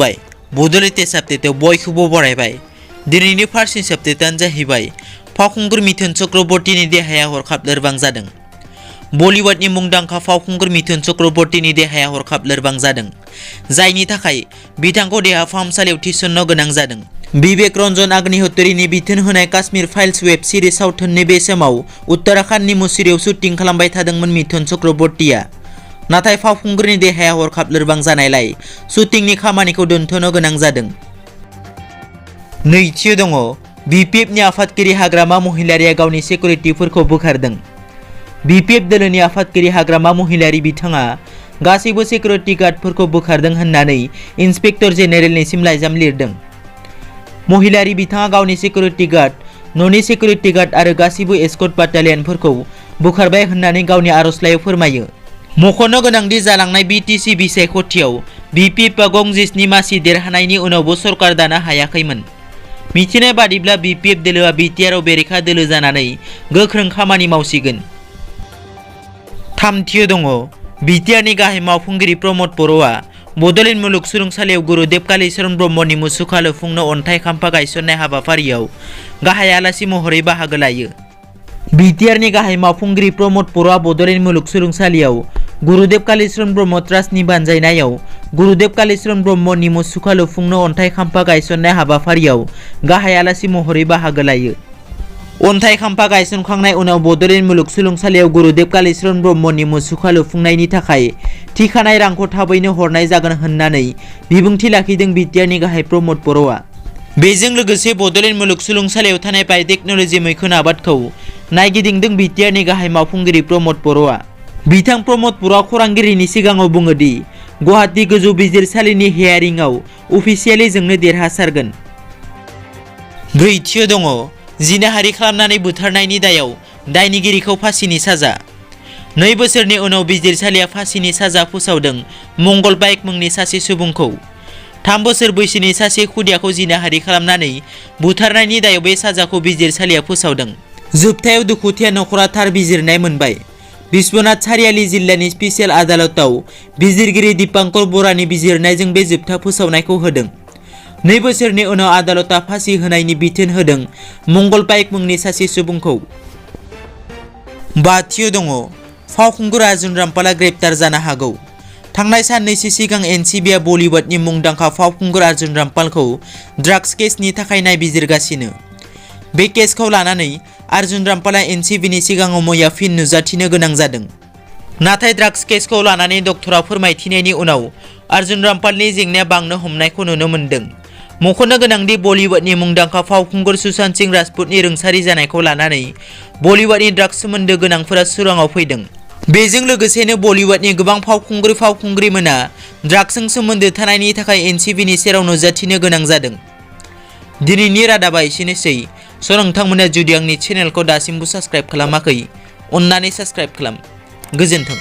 खुलुमबाय बड'लेण्ड टेस्ट आपडेटआव बयखौबो बरायबाय। दिनैनि फार्स्ट निउस आपडेटआनो जाहैबाय फावखुंगुर मिथुन चक्रवर्तीनि देहाया हरखाब लोरबां जादों। बलिउडनि मुंदांखा फावखुंगुर मिथुन चक्रवर्तीनि देहाया हरखाब लोरबां जादों, जायनि थाखाय बिथांखौ देहा फाहामसालियाव थिसननो गोनां जादों। विवेक रंजन अग्निहोत्रीनि बिथोन होनाय काश्मीर फाइल्स वेब सिरिज सावथुननि बे समाव उत्तराखंडनि मुसिरियाव शुटिं खालामबाय थादोंमोन मिथुन चक्रवर्तीया। नाथाय फावखुंगुरनि देहाया हरखाब लोरबां जानायलाय शुटिंनि खामानिखौ दोनथ'नो गोनां जादों। नैथियाव दङ BPFनि आफादगिरि हाग्रामा महिलारिया गावनि सिकिउरिटिफोरखौ बोखारदों। BPF दोलोनि आफादगिरि हाग्रामा महिलारि बिथाङा गासैबो सिकिउरिटि गार्डफोरखौ बोखारदों होननानै इन्सपेक्टर जेनेरेलनिसिम लाइजाम लिरदों। महिलारि बिथाङा गावनि सिकिउरिटि गार्ड, न'नि सिकिउरिटि गार्ड आरो गासैबो एस्कर्ट बाटालियनफोरखौ बोखारबाय होननानै गावनि आर'जलाइयाव फोरमायो। मख'नो गोनांदि जालांनाय BTC बिसायख'थियाव BPFआ गं-10 मासि देरहानायनि उनावबो सरकार दानो हायाखैमोन। मिथिनाय बादिब्ला BPF दोलोआ BTR आव बेरेखा दोलो जानानै गोख्रों खामानि मावसिगोन। थामथियाव दङ BTRनि गाहाय मावफुंगिरि प्रमद बर'आ बड'लेण्ड मुलुगसोलोंसालियाव गुरुदेव कालीचरण ब्रह्मनि मुसुखा लुफुंनो अन्थाइ खाम्फा गायसननाय हाबाफारियाव गाहाय आलासि महरै बाहागो लायो। BTRनि गाहाय मावफुंगिरि प्रमद बर'आ बड'लेण्ड मुलुगसोलोंसालियाव गुरुदेव कालीचरण ब्रह्म ट्रास्टनि बानजायनायाव गुरुदेव कालीचरण ब्रह्मनि मुसुखा लुफुंनो अन्थाइ खाम्फा गायसननाय हाबाफारियाव गाहाय आलासि महरै बाहागो लायो। अन्थाइ खाम्फा गायसनखांनाय उनाव बड'लेण्ड मुलुगसोलोंसालियाव गुरुदेव कालीचरण ब्रह्मनि मुसुखा लुफुंनायनि थाखाय थिखानाय रांखौ थाबैनो हरनाय जागोन होननानै बिबुंथि लाखिदों BTRनि गाहाय प्रमद बर'आ। बेजों लोगोसे बड'लेण्ड मुलुगसोलोंसालियाव थानाय बाय'टेक्न'लजि मैखुन आबादखौ नायगिदिंदों BTRनि गाहाय मावफुंगिरि प्रमद बर'आ। बिथां प्रमद बर'आ खौरांगिरिनि सिगाङाव बुङो दि गुवाहाटी गोजौ बिजिरसालिनि हियारिंआव अफिसियेलि जोंनो देरहासारगोन। ब्रैथियाव दङ जिनाहारि खालामनानै बुथारनायनि दायाव दायनिगिरिखौ फासिनि साजा। 2 बोसोरनि उनाव बिजिरसालिया फासिनि साजा फोसावदों मंगल पाइक मुंनि सासे सुबुंखौ। 3 बोसोर बैसोनि सासे खुदियाखौ जिनाहारि खालामनानै बुथारनायनि दायाव बे साजाखौ बिजिरसालिया फोसावदों। जोबथायाव दुखुथिया नखरा थार बिजिरनाय मोनबाय। बिश्वनाथ सारियाली जिल्लानि स्पेसियेल आदालताव बिजिरगिरि दीपांकर बरानि बिजिरनायजों बे जोबथा फोसावनायखौ होदों। 2 बोसोरनि उनाव आदालता फासि होनायनि बिथोन होदों मंगल पाइक मुंनि सासे सुबुंखौ। 5थियाव दङ फावखुंगुर अर्जुन रामपालआ ग्रेप्तार जानो हागौ। थांनाय साननैसो सिगां NCBआ बलिउडनि मुंदांखा फावखुंगुर अर्जुन रामपालखौ ड्राग्स केसनि थाखाय नायबिजिरगासिनो। बे केसखौ लानानै अर्जुन रामपालआ NCBनि सिगाङाव मैया फिन नुजाथिनो गोनां जादों। नाथाय ड्राग्स केसखौ लानानै डक्टरा फोरमायथिनायनि उनाव अर्जुन रामपालनि जेंनाया बांनो हमनायखौ नुनो मोन्दों। मख'नो गोनांदि बलिउडनि मुंदांखा फावखुंगुर सुशांत सिंह राजपुतनि रुंसारि जानायखौ लानानै बलिउडनि ड्राग्स सोमोन्दो गोनांफोरा सुराङाव फैदों। बेजों लोगोसेनो बलिउडनि गोबां फावखुंग्रिमोना ड्राग्सजों सोमोन्दो थानायनि थाखाय NCBनि सेराव नुजाथिनो गोनां जादों। दिनैनि रादाबा एसेनोसै। नोंथांमोना जुदि आंनि चेनेलखौ दासिमबो साबस्क्राइब खालामाखै, अन्नानै साबस्क्राइब खालाम। गोजोन्थों।